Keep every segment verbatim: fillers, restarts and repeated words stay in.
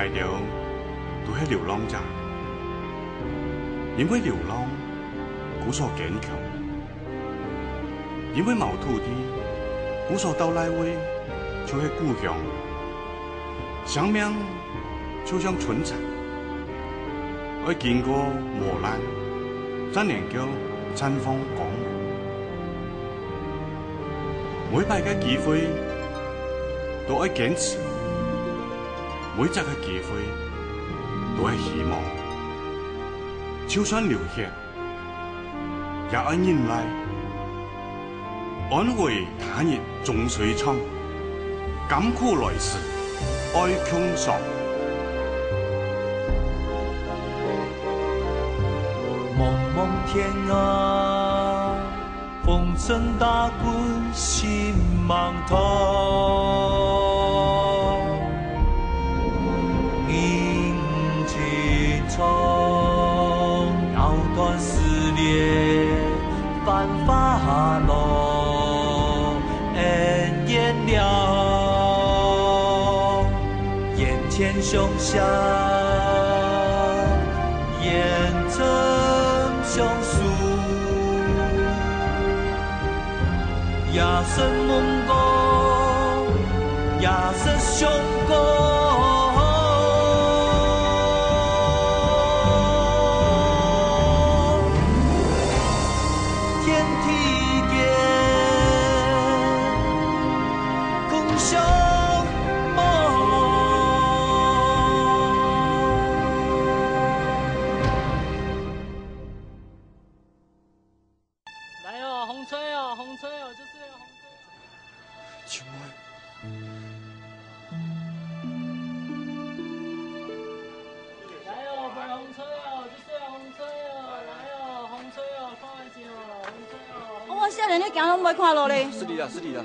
𠊎兜都係流浪者，因為流浪，故所堅強；因為無土地，故所到哪位就係故鄉。生命就像春蠶，愛經過磨難，正能夠綻放光芒。每擺个機會都愛堅持，每隻个機會都愛希望。就算流血，也愛忍耐。安危他日終須長，甘苦來時愛共嘗。茫茫天涯， 風塵打滾心茫茫。人情長，藕斷絲連繁華路，恩怨了，冤親相惜，冤仇相 也是夢過，也是想過。天地間，共相望。 來哦，紅隊哦，紅隊哦，就是紅隊哦。秋妹。來哦，紅隊哦，就是紅隊哦，來哦，紅隊哦，看一下哦，紅隊哦。我少年，你行攏毋會看路咧。失禮啦，失禮啦。嗯。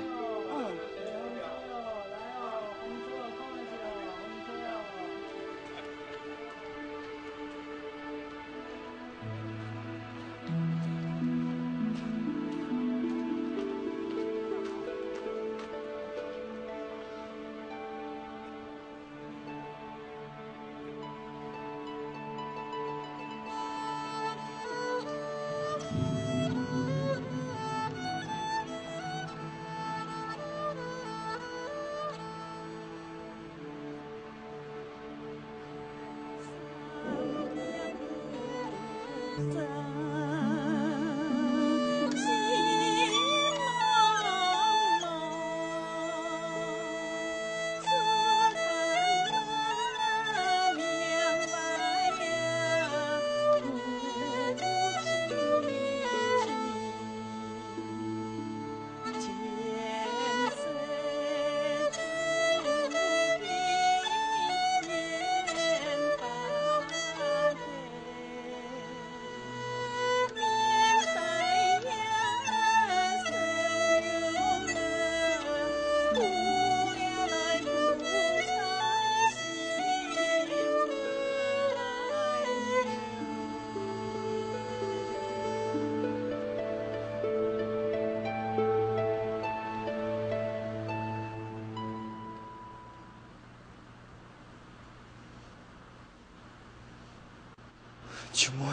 秋妹，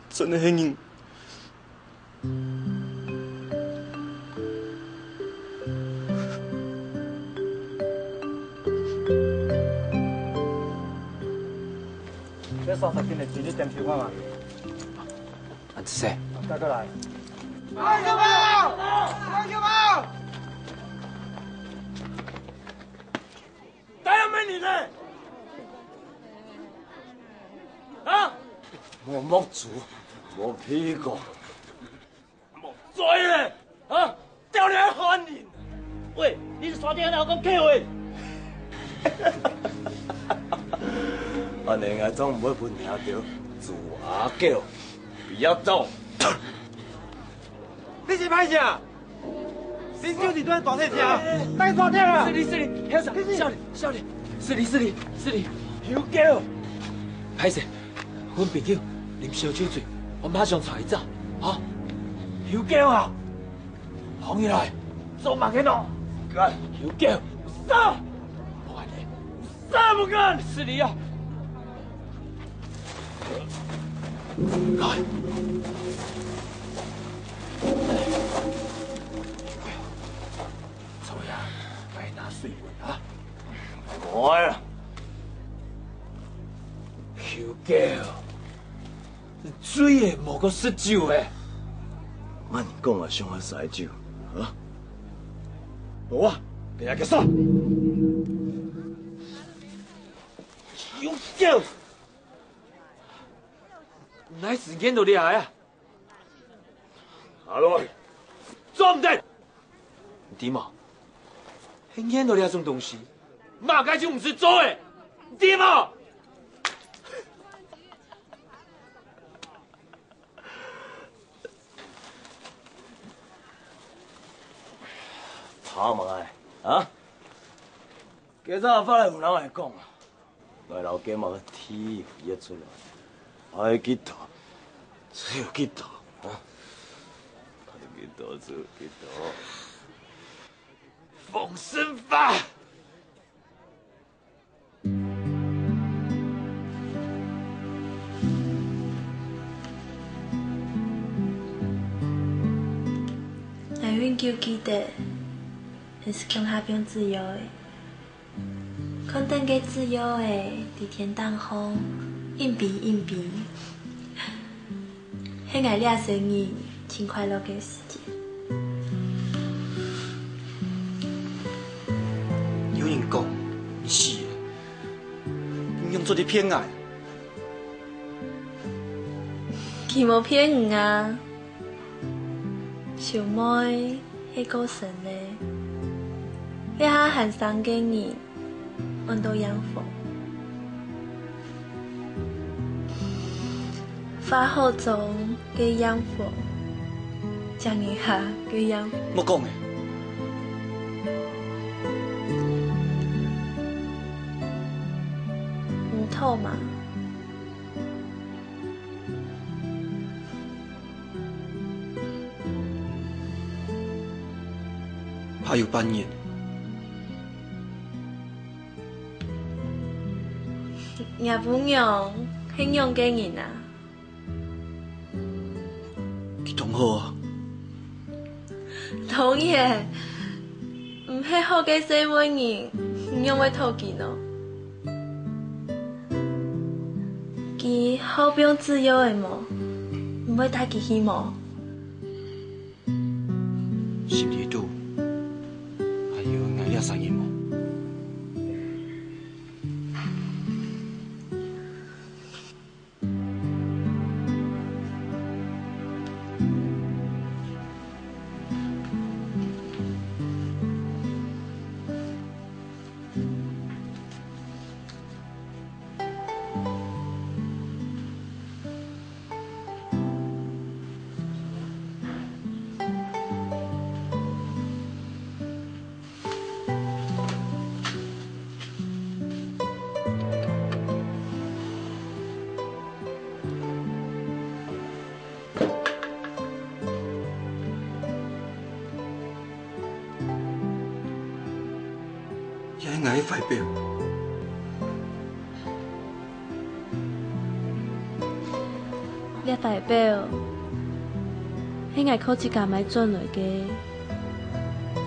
真个係你。 這雙十斤个雞，你點手看嘛。恁仔細。帶過來。大熊貓！大熊貓！大熊貓！大熊貓！ 啊？無目珠，無鼻哥，無嘴咧，啊？吊你還犯人！喂，你是耍電腦講客話？恁樣𠊎總毋會分你聽到豬阿狗，不要動！ 你是歹勢啊？你就佇這大細聲，帶大聲啊！失禮，失禮，先生，少年，少年，失禮，失禮，失禮，休叫！歹勢，阮朋友啉燒酒醉，我馬上帶伊走，吼！休叫啊！放伊來，做麼个喏？休叫！走！啥不干？失礼啊！来，臭爷，来拿水分啊！我呀，臭狗，醉个莫个食酒个。慢講啊，想愛使酒啊？無啊，你也結束。臭狗！ 哪時間到這啊？阿來，做毋得！你知無？係見到這種東西，麼个就毋使做誒，你知無？怕麼个啊？今朝發來毋摎𠊎講啊！ 來摎該麼个地約出來，愛幾多，就有幾多，啊？愛幾多就有幾多。放生吧！𠊎永久記得，你係共下放紙鷂个。 看等該紙鷂仔在天頂項，硬飛硬飛，係𠊎這生人盡快樂个時節。有人講你死了，你仰做得騙𠊎？佢無騙你啊！ 小妹係過身了，這下還生个人安到豔紅。化好妝个豔紅，食人客个豔紅。莫講了。毋妥嘛？ 還有半年。若餔娘係仰个人啊？佢當好啊。 當然，毋係好个細妹人，你仰會討佢呢？佢好放紙鷂仔無？你會帶佢去無？心裡肚，還有𠊎這儕人無？ 這係𠊎个懷錶。這懷錶係𠊎靠自家買轉來个。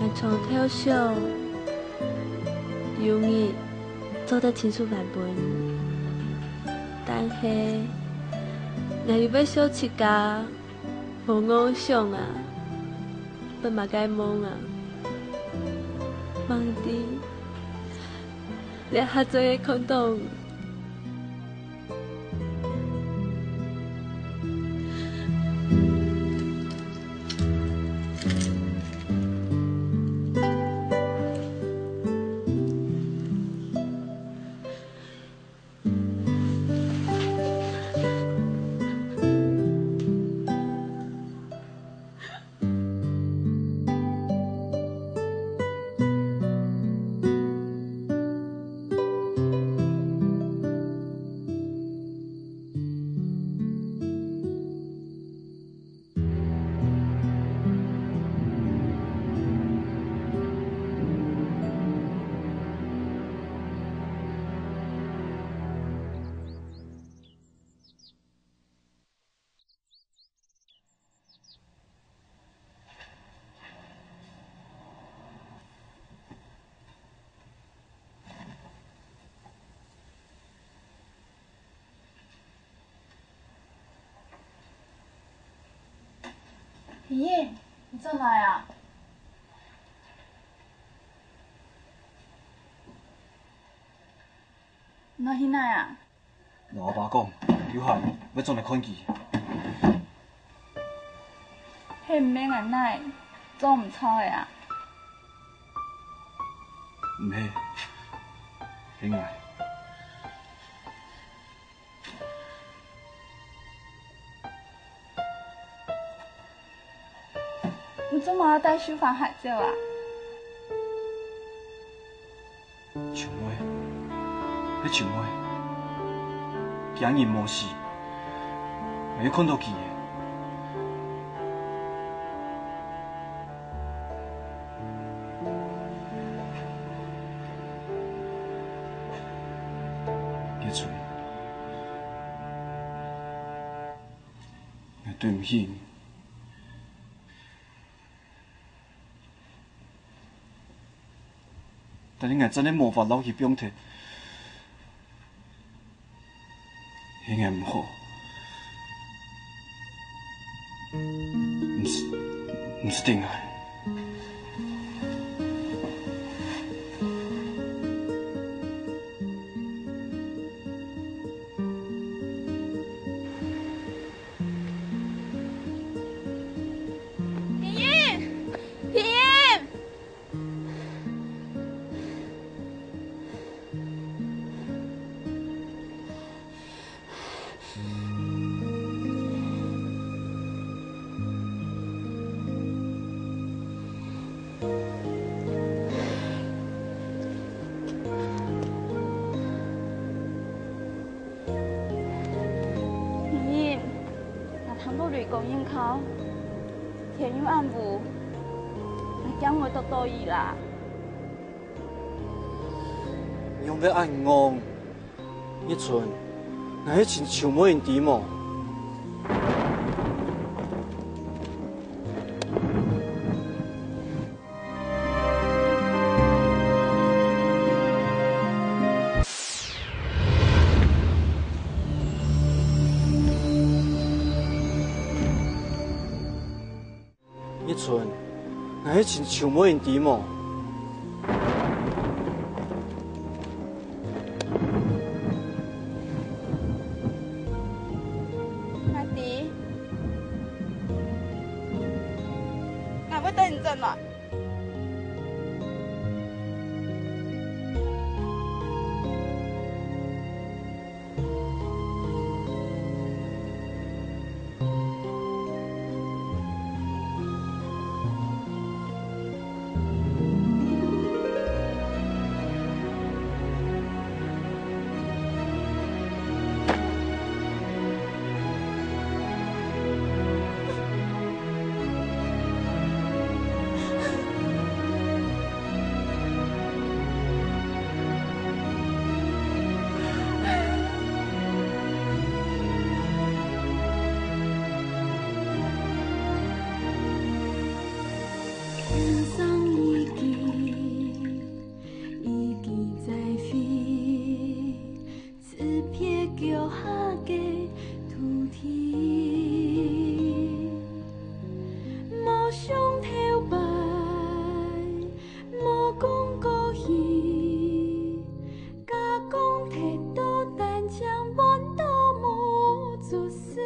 𠊎常透想，有日做得親手還分你，但係𠊎又會笑自家 無妄想啊，發麼个夢啊？橫直這下正會看到你。平英，你轉來啊？你愛去哪啊？摎阿爸講，有閒會轉來看佢。係毋係𠊎哪，做毋著个啊？毋係，係𠊎。 你做麼个帶秀芳下走啊？秋妹，係秋妹，驚人無死，𠊎又看著佢了。月春，𠊎對毋起你。 但係𠊎真个無法摎佢放忒，係𠊎毋好，毋使，毋使得𠊎。 平英，平英！平英，𠊎聽著雷公應靠，天又恁烏，𠊎驚會著著雨啦。仰會恁戇？月春，𠊎係尋秋妹，你知無？ 月春，𠊎係尋秋妹，你知無？𠊎知，𠊎會等你轉來。 天上一句，一句再會，辭別腳下个土地。無想頭擺，無講過去， 假講忒多，單淨換到無足惜。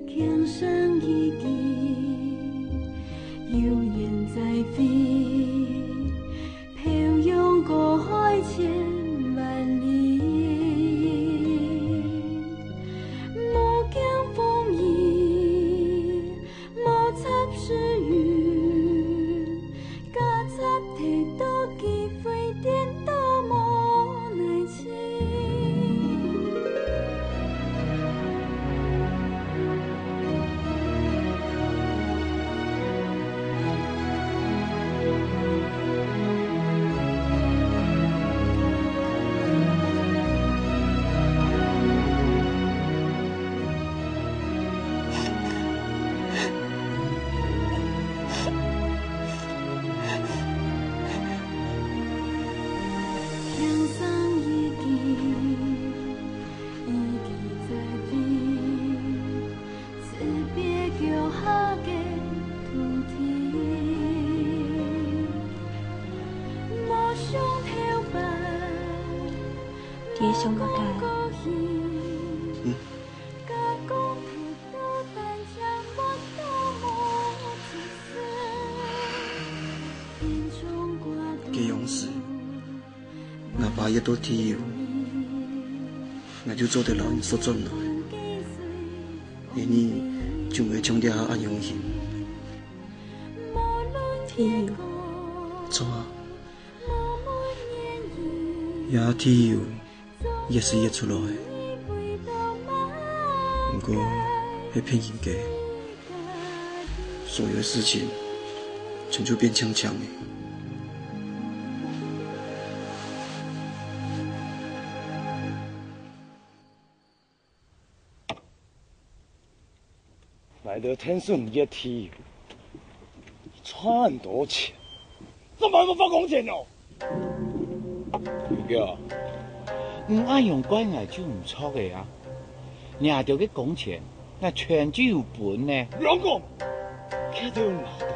輕聲一句，有緣再會，漂洋過海千萬里。無驚風雨， 無插時運，假插忒多，機會顛倒無奈情。佢想到該。嗯。該樣時，吾爸一到地獄，𠊎就做得摎你說轉來，而你就毋會像這下恁傷心。地獄？著啊，這地獄 越係越出來，毋過係騙人个，所有个事情全就變淨淨个。來到天順月地，賺多錢，做麼个無發工錢哦？ 哥，你恁樣怪𠊎就毋著个啊！若兜个工錢，𠊎全就有分呢。亂講！佢兜有拿到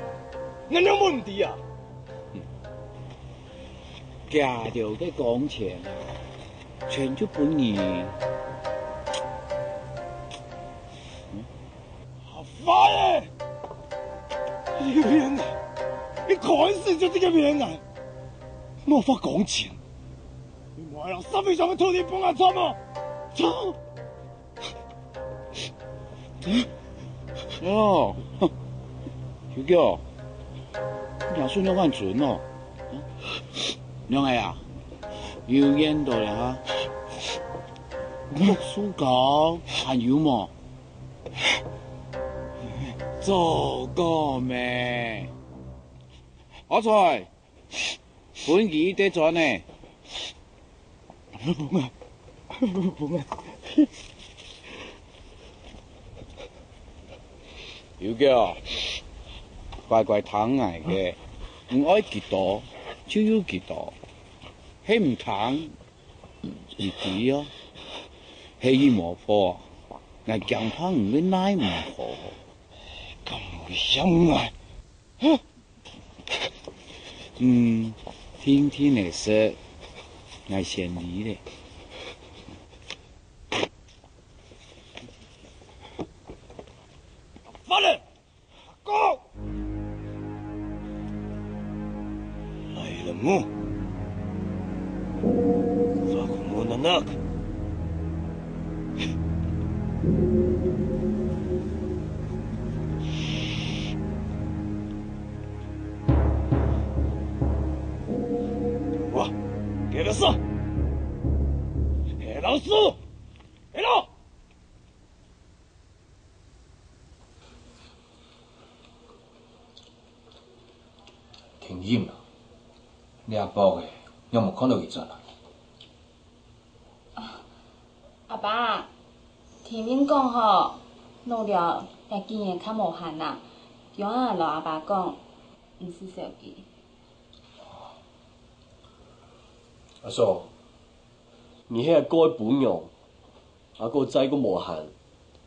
，𠊎仰會毋知啊？佢兜个工錢啊，全就分你。 阿發仔！你騙人！你開始就係个騙人！無發工錢！你莫愛摎社會上个土地分𠊎賺無？賺！哦，哼，秋嬌，若孫仰恁準哦？仰仔啊？有緣到了哈？讀書高還有無？ 做過咩？好彩，分佢得轉呢。有个，乖乖聽𠊎个，你愛幾多就有幾多，係毋聽， 你知啊，係佢無好啊，𠊎驚怕你會奈毋何。敢有嫌𠊎？嗯，定定仔食，𠊎先離咧。發了！ 哥！來了麼？發個麼能啊？哇，給老師！給老師！給老師！ 定音啊，你阿伯仔仰無看著佢轉來？阿爸，定音講吼，農寮這幾年較無閒啊，叫𠊎摎阿爸講，毋使愁佢。阿嫂，你係𠊎个餔娘， 阿哥再過無閒，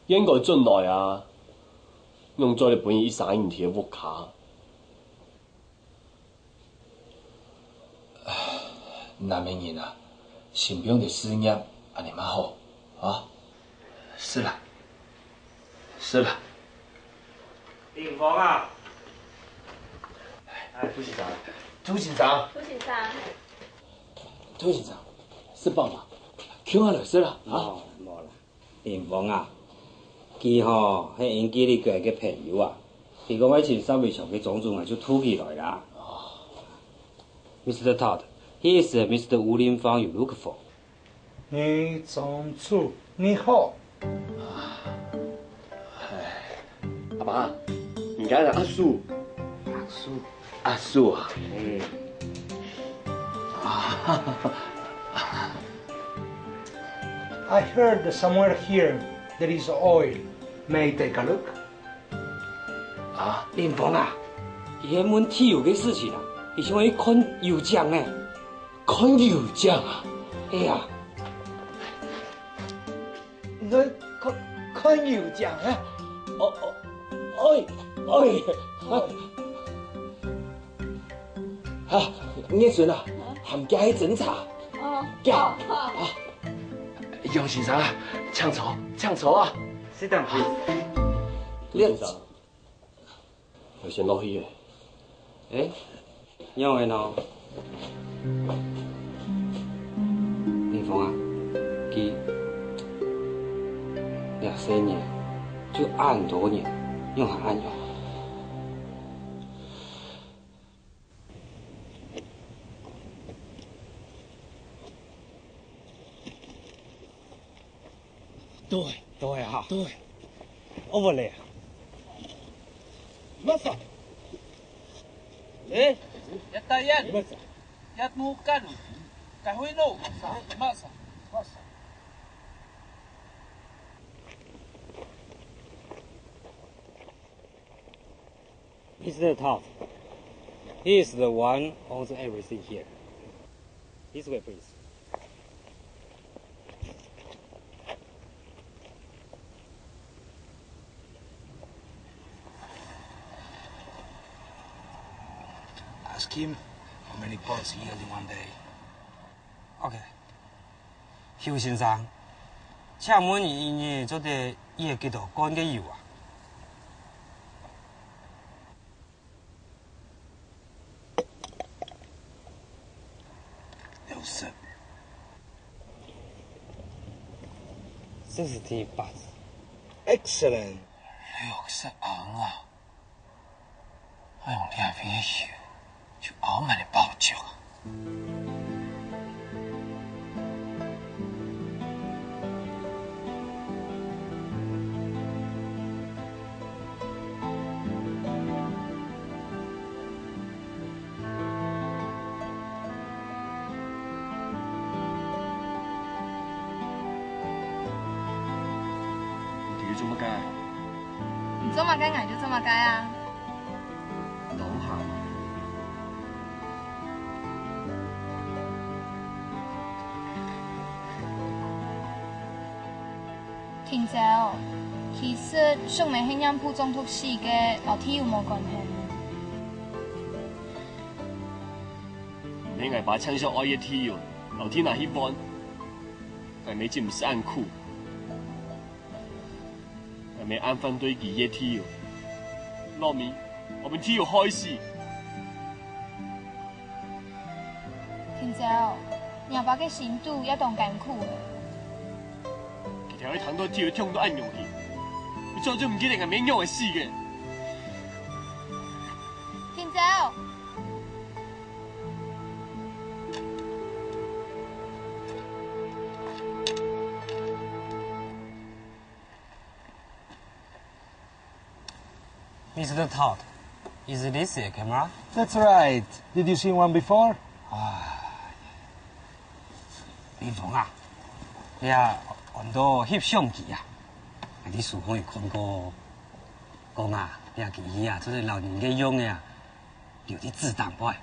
應該轉來啊！仰做得分佢一儕人在屋下？唉，男仔人啊，心放在事業，恁呢嘛好，啊？是啦，是啦。林峰啊！哎，杜先生，杜先生，杜先生。 杜先生，食飽吂？共下來食啦，啊？哦，無啦。林峰啊，佢吼係英吉利个个朋友啊，佢講愛尋石圍牆个莊主，𠊎就渡佢來啦。Mister Todd, he is the Mister Wu Linfang you look for. 女莊主，你好。 唉，阿爸，你家个阿叔。阿叔。阿叔啊。嗯。啊。I heard that somewhere here there is oil. May I take a look? 啊？林峰啊，佢係問地油个事情啊，佢想愛看油井呢。看油井啊？係啊。 你看，看油井啊？哦，哦，哦，哎，哎，啊，月春啊，喊佢去斟茶。哦，遽，好，好。啊，楊先生啊，請坐，請坐啊。Sit down, please.你，楊先生， 會先落去个。欸，仰會呢？林峰啊，佢這細年就恁多年，仰會恁樣？ 對，對哈。對。Over there. Masa. Eh? Yatayan. Masa. Yatmukan. Kahuino. Masa. Masa. Mister Todd, he is the one owns everything here. This way, please. Ask him how many pots he yield in one day. OK. 邱先生，請問你一日做得掖幾多罐个油啊？六十。Sixty baht. Excellent.六十銀啊！ 愛用這份个油，就熬滿了包酒啊。你在做麼个？你做麼个，𠊎就做麼个啊。 當好。定著，其實淑美係染布中毒死个，摎地球無關係。毋係𠊎爸淨想愛个地球，摎地拿去換，𠊎姆就毋使恁苦。 𠊎姆恁反對佢个地球。老米，𠊎分地球害死。定著，若爸个心肚也當艱苦个。佢聽到地球痛到恁樣去，佢早就毋記得𠊎姆仰會死个。定著！ Mister Todd, is this a camera? That's right. Did you see one before? 啊，林峰啊，這安到翕相機啊，𠊎在書房有看過。講啊，這機器啊，做得摎人个樣仔啊， 留在紙頂背，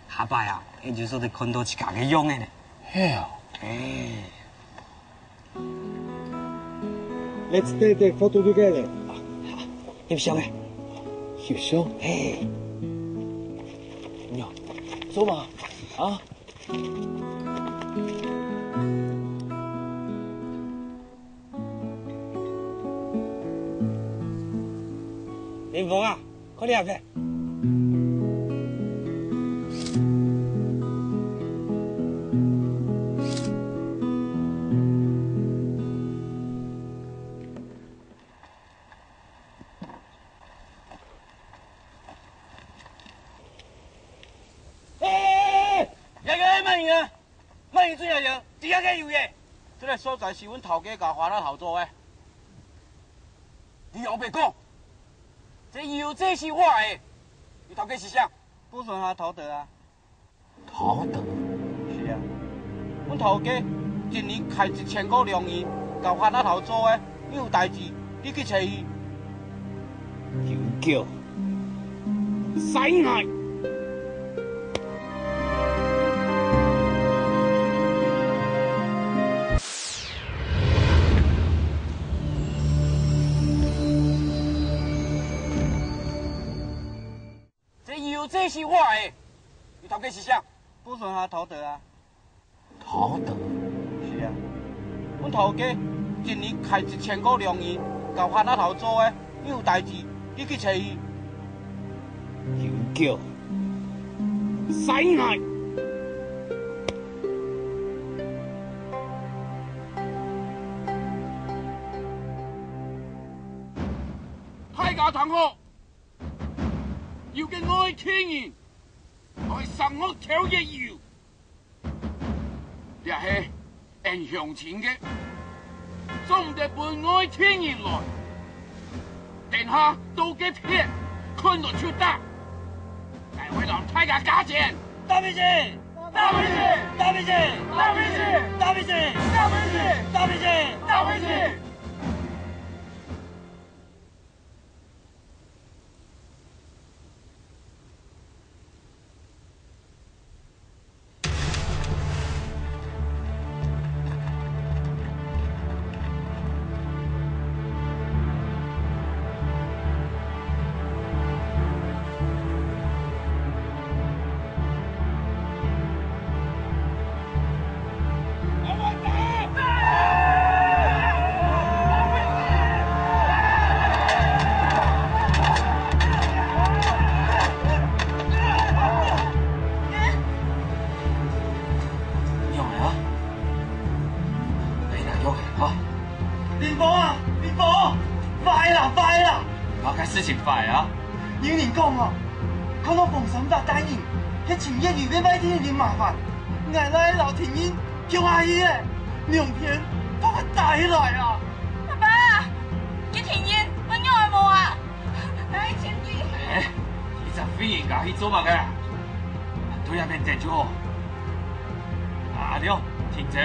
下擺啊，𠊎就做得看到自家个樣仔呢。係哦。欸。Let's take a photo together.啊，好，翕相仔。翕相？係。喲，做麼？啊？ 林峰啊，快點來！欸，這个麼人啊？ 麼人做這樣，這个有个。這个所在係阮頭家佮華納頭做个。你後背講，這油這係我个，你頭家係啥？不准他偷得啊。偷得？是啊，阮頭家一年開一千个量油，佮華納頭做个，你有代誌，你去揣伊。 有叫，使𠊎！這是我个，你頭家是啥？保順下頭道啊。頭道？是啊，阮頭家一日開一千個兩銀，交番仔頭做个，你有代誌，你去揣伊。有叫，使害！大家聽好！ 有個外地人來城外偷挖油，這係𫣆鄉親个，做毋得分外地人來。等下到該片看著就打，𠊎會摎大家加錢。打飛機！打飛機！打飛機！打飛機！打飛機！打飛機！打飛機！打飛機！ 仰仔啊？哪位仰仔啊？林峰啊，林峰，壞啦，壞啦！麼个事情壞啊？ 有人講哦，看著鳳山發大人，係尋挖油个外地人麻煩，𠊎倈仔摎庭英共下去咧，兩片都會打起來啊！爸爸，該庭英，𠊎仰仔無啊？𠊎愛尋佢。欸，你隻廢人家去做麼个？在這片等就好。阿亮、庭正，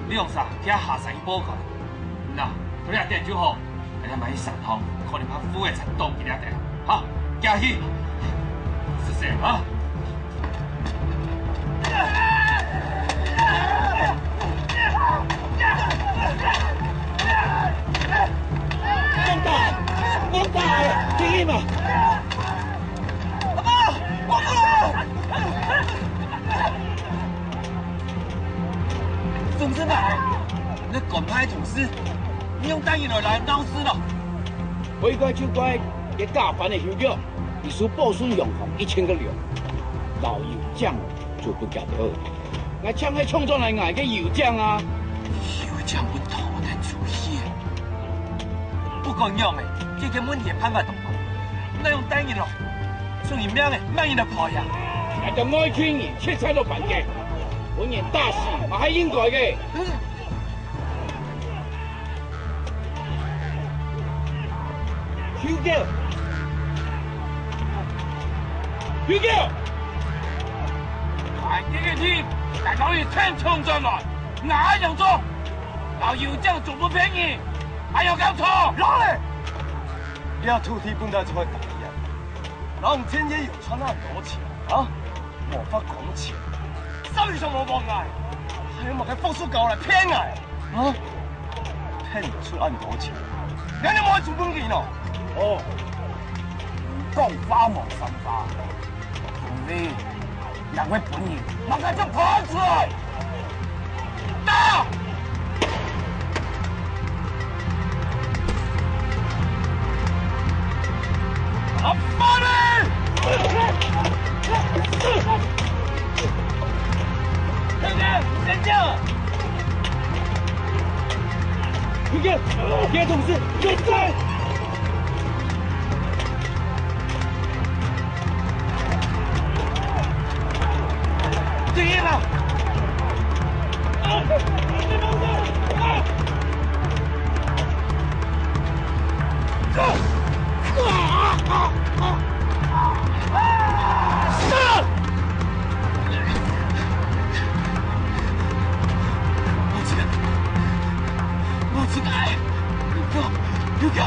兩儕遽下山去報官。 吶，在這等就好，𠊎這滿山頭，可能怕烏賊擋佢這等。好，遽去！是誰啊？敢打！敢打！停一馬！阿爸，我不來！ 總是嘛，該官派同事，你用大人來來鬧事咯？會怪就怪該假扮个休腳，佢收保順洋行一千個兩，摎油井做分佢偷。𠊎淨係搶轉來𠊎个油井啊！油井分偷仔偷去。不管仰仔，解決問題个辦法當多，哪用大人咯？出人命个，麼人來賠啊？𠊎兜外地人切菜落盤个， 分人打死嘛係應該个。休腳！休腳！𠊎這個天，大家一定搶轉來，𠊎仰做？摎油井做分別人，還有搞錯？老咧！這土地本來就係大人，老人前也有賺恁多錢啊！ 無法講錢，啥人想無幫𠊎？還有麼个福壽狗來騙𠊎？啊？騙出恁多錢，𠊎仰無愛做分佢呢？哦，講話無算話，因為兩位本人，麼个就跑出來！ 打！阿爸呢！先生，先生！你看，你看，同志，有罪！ 我知，我知，有救，有救！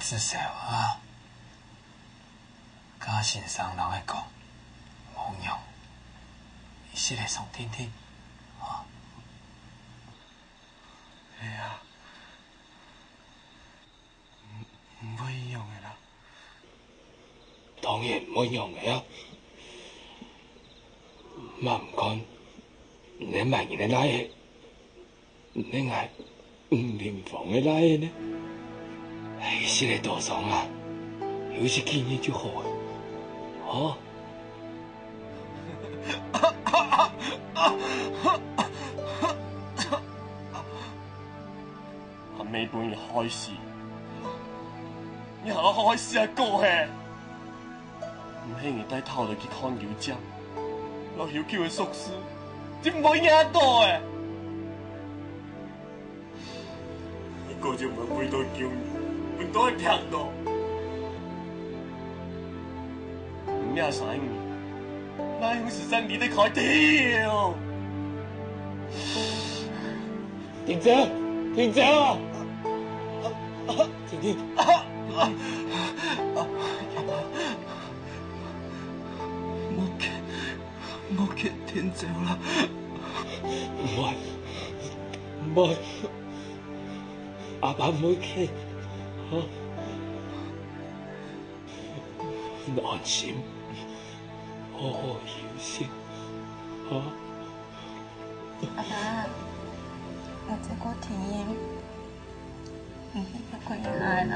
子成啊，假先生摎𠊎講，無用，你食來爽定定，啊？哎呀，毋，毋會仰仔啦。當然毋會仰仔啊！嘛毋管，你係麼人个倈仔？ 你係𠊎吳林芳个倈仔呢？哎，食來多爽啊！休息幾日就好了，吼！還毋分你害死，你還愛好好思下過嘿！ 毋係你帶頭來去看有將，摎有救个宿舍，就毋會惹到欸。你果然毋會為到救你，分到會騙到。你命生命，哪有時間理得開條？ 停車！停車啊！停停！莫去，莫去，停車啦！毋會，毋會，阿爸毋會去，哈？你安心，好好休息，哈？ 阿爸，𠊎再過聽日，毋係愛過夜啦。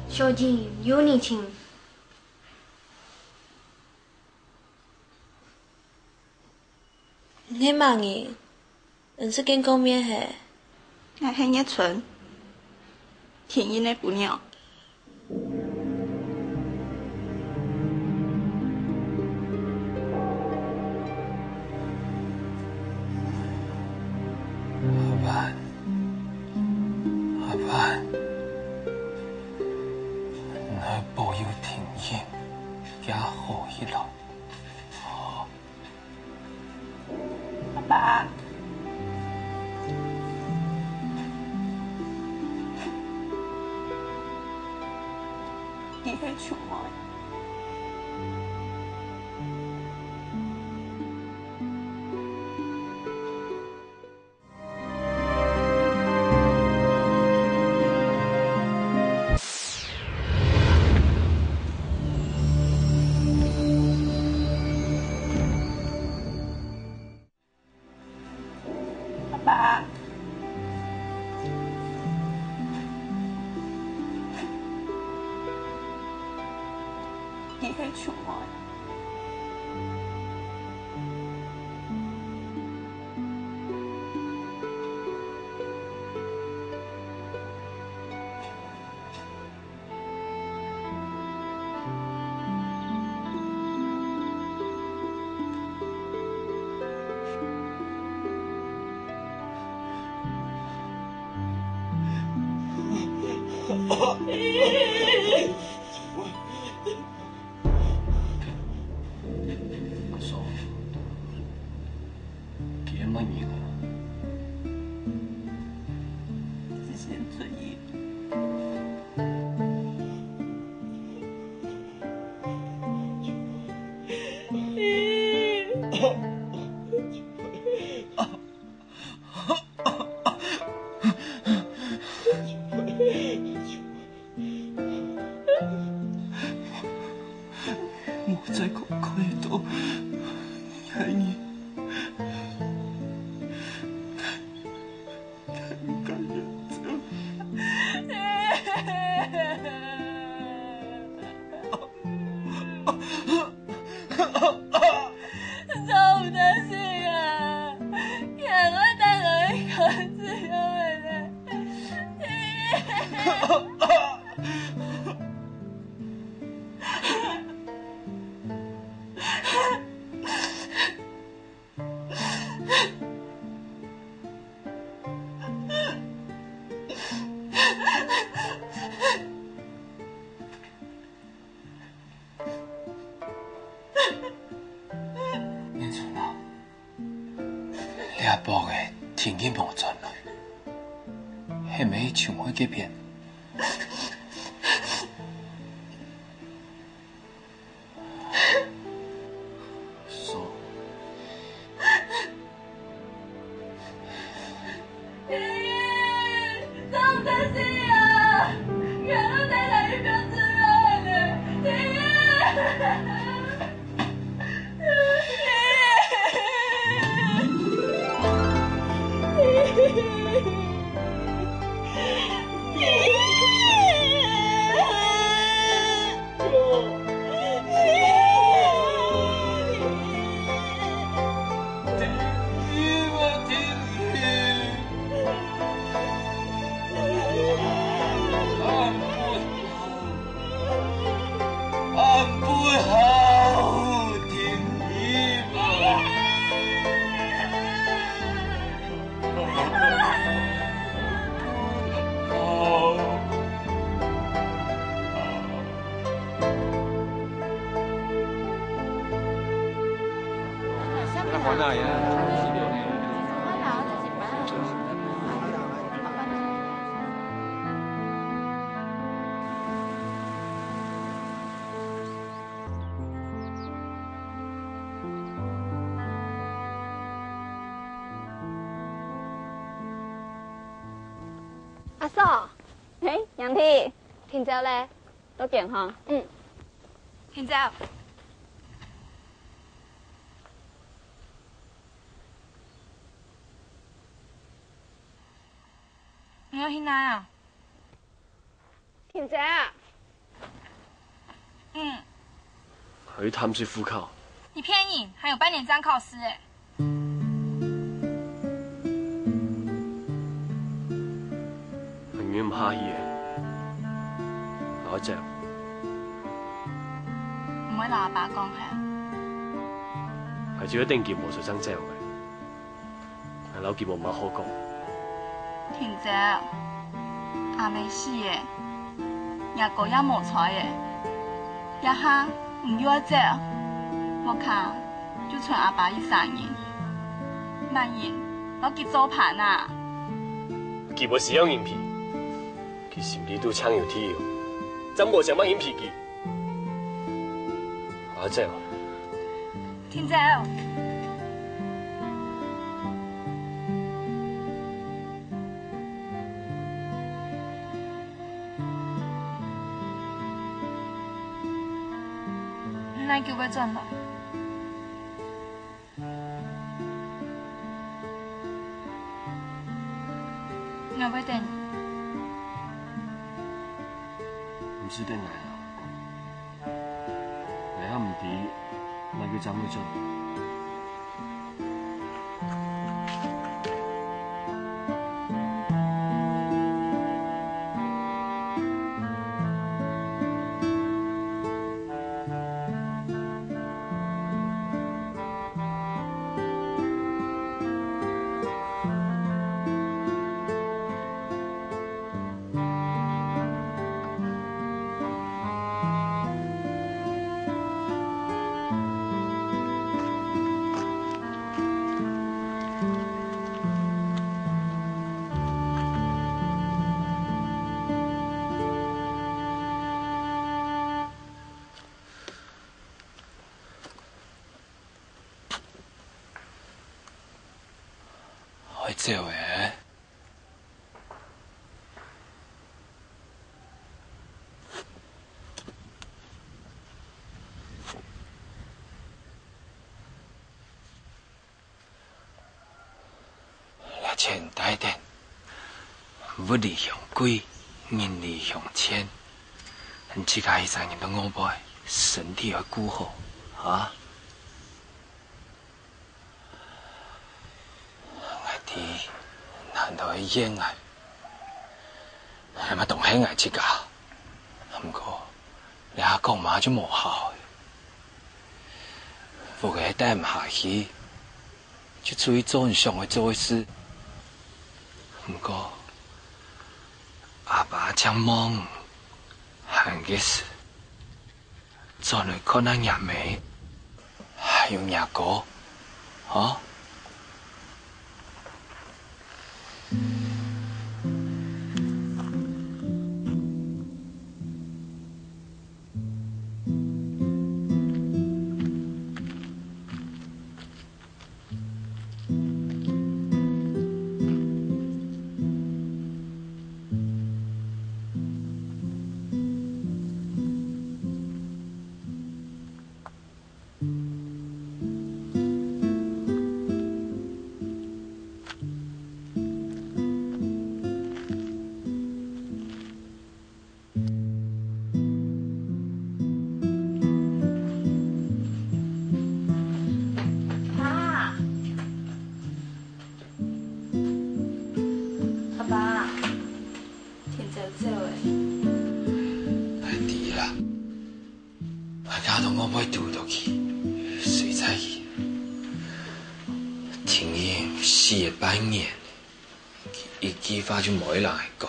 小姐，有你請。 你係麼人？毋識見過面嘿？𠊎係月春，天印个餔娘。阿爸，阿爸，你愛保佑天印，行好一路。 阿爸，佢係秋妹。 阿爸，佢係秋妹。阿嫂，佢係麼人啊？之前出院。再看，看得到你个人，你个人走。做毋得死啊！佢還會帶我去看死啊！ 這駁仔定然無轉來，係毋係去樹海該片？阿嫂，嘿，娘弟，定走咧，落間吼。嗯，定走。你愛去哪啊？ 定走啊！嗯。還有淡水復考。你騙人，還有半年正考試欸。還忍毋下去欸，𠊎愛走。毋會摎阿爸講係？𠊎就愛等佢無事正走个。 𠊎摎佢無麼好講。定走，阿姆死咧，若哥也無在咧，這下你又愛走，屋下就賰阿爸一儕人，麼人摎佢做伴啊？佢無需要人陪，佢心裡肚正有底哦，正無想麼人陪佢。 𠊎愛走。定走！你哪久會轉來？ 𠊎會等你。毋使等𠊎啊，𠊎也毋知哪久正會轉來。 愛走欸。物離鄉貴，人離鄉賤。你自家一儕人在外背，身體愛顧好，啊！𠊎知，難道係怨𠊎，係嘛當恨𠊎自家。毋過，這下講麼个就無效了。屋下待毋下去，就出去做你想愛做个事。毋過，阿爸正望你，閒个時，轉來看下若姆，還有若哥，吼。爸，阿爸，天早走欸。𠊎知啦，𠊎看到外背堵著佢，隨在佢。天英死了半年，佢一句話就無愛摎𠊎講。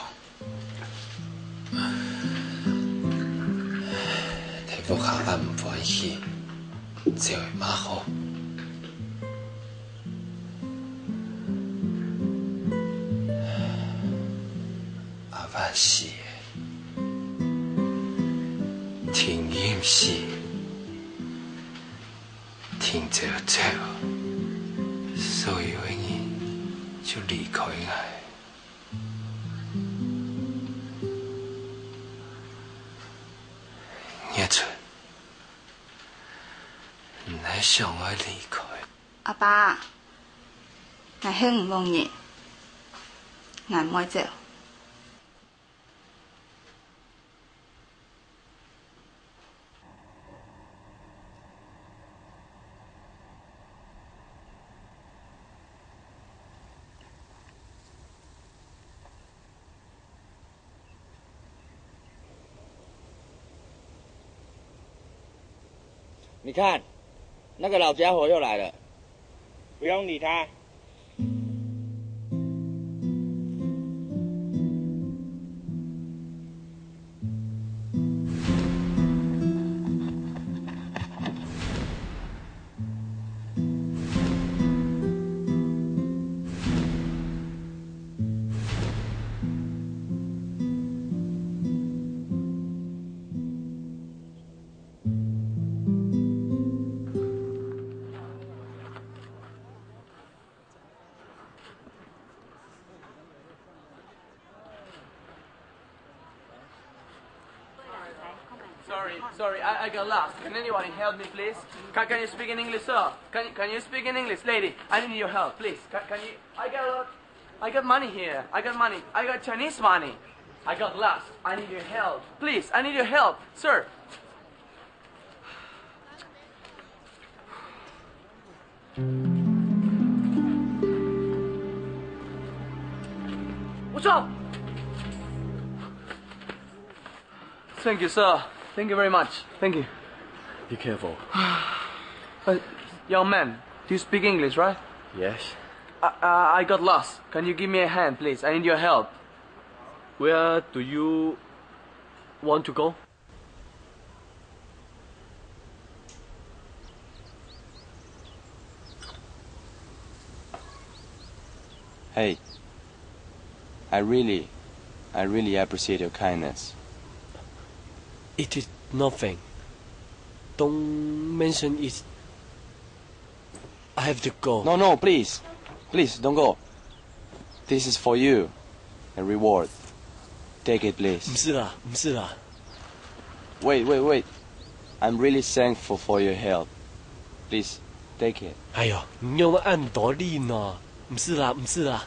在屋下恁毋歡喜，走了嘛好。阿爸死了，天英死， 天早走，所有个人就離開𠊎。月春，你還想愛離開？阿爸，𠊎係你屋人，𠊎毋會走。 你看，那個老家伙又來了。不用理他。 Sorry, sorry, I, I got lost. Can anybody help me, please? Can, can you speak in English, sir? Can, can you speak in English, lady? I need your help, please. Can, can you? I got a lot. I got money here. I got money. I got Chinese money. I got lost. I need your help, please. I need your help, sir. 我走。Thank you, sir. Thank you very much. Thank you. Be careful. Uh, young man, do you speak English, right? Yes. I, I, I got lost. Can you give me a hand, please? I need your help. Where do you want to go? Hey, I really, I really appreciate your kindness. It is nothing. Don't mention it. I have to go. No, no, please. Please, don't go. This is for you. A reward. Take it, please. 毋使啦，毋使啦。 Wait, wait, wait. I'm really thankful for your help. Please, take it. 哎喲，你用恁多力呢？毋使啦，毋使啦。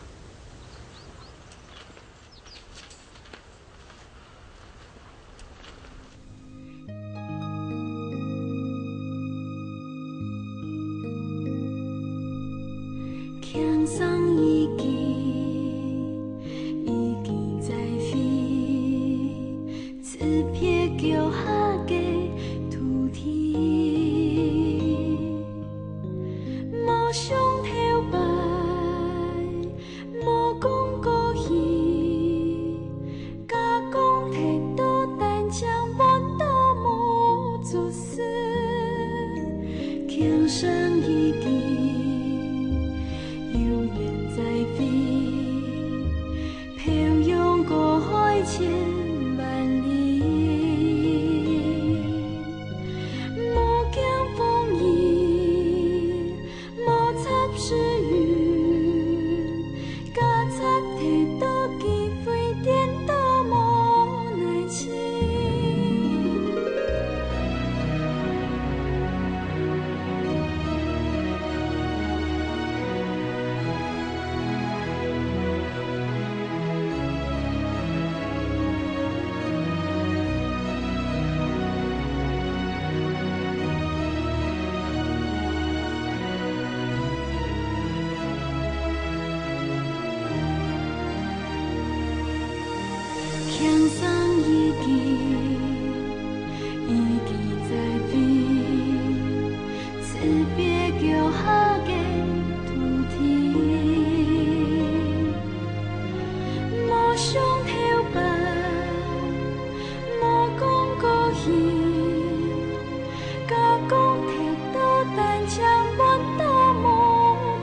家公提到單槍換到無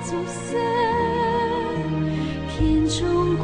足色，輕鬆掛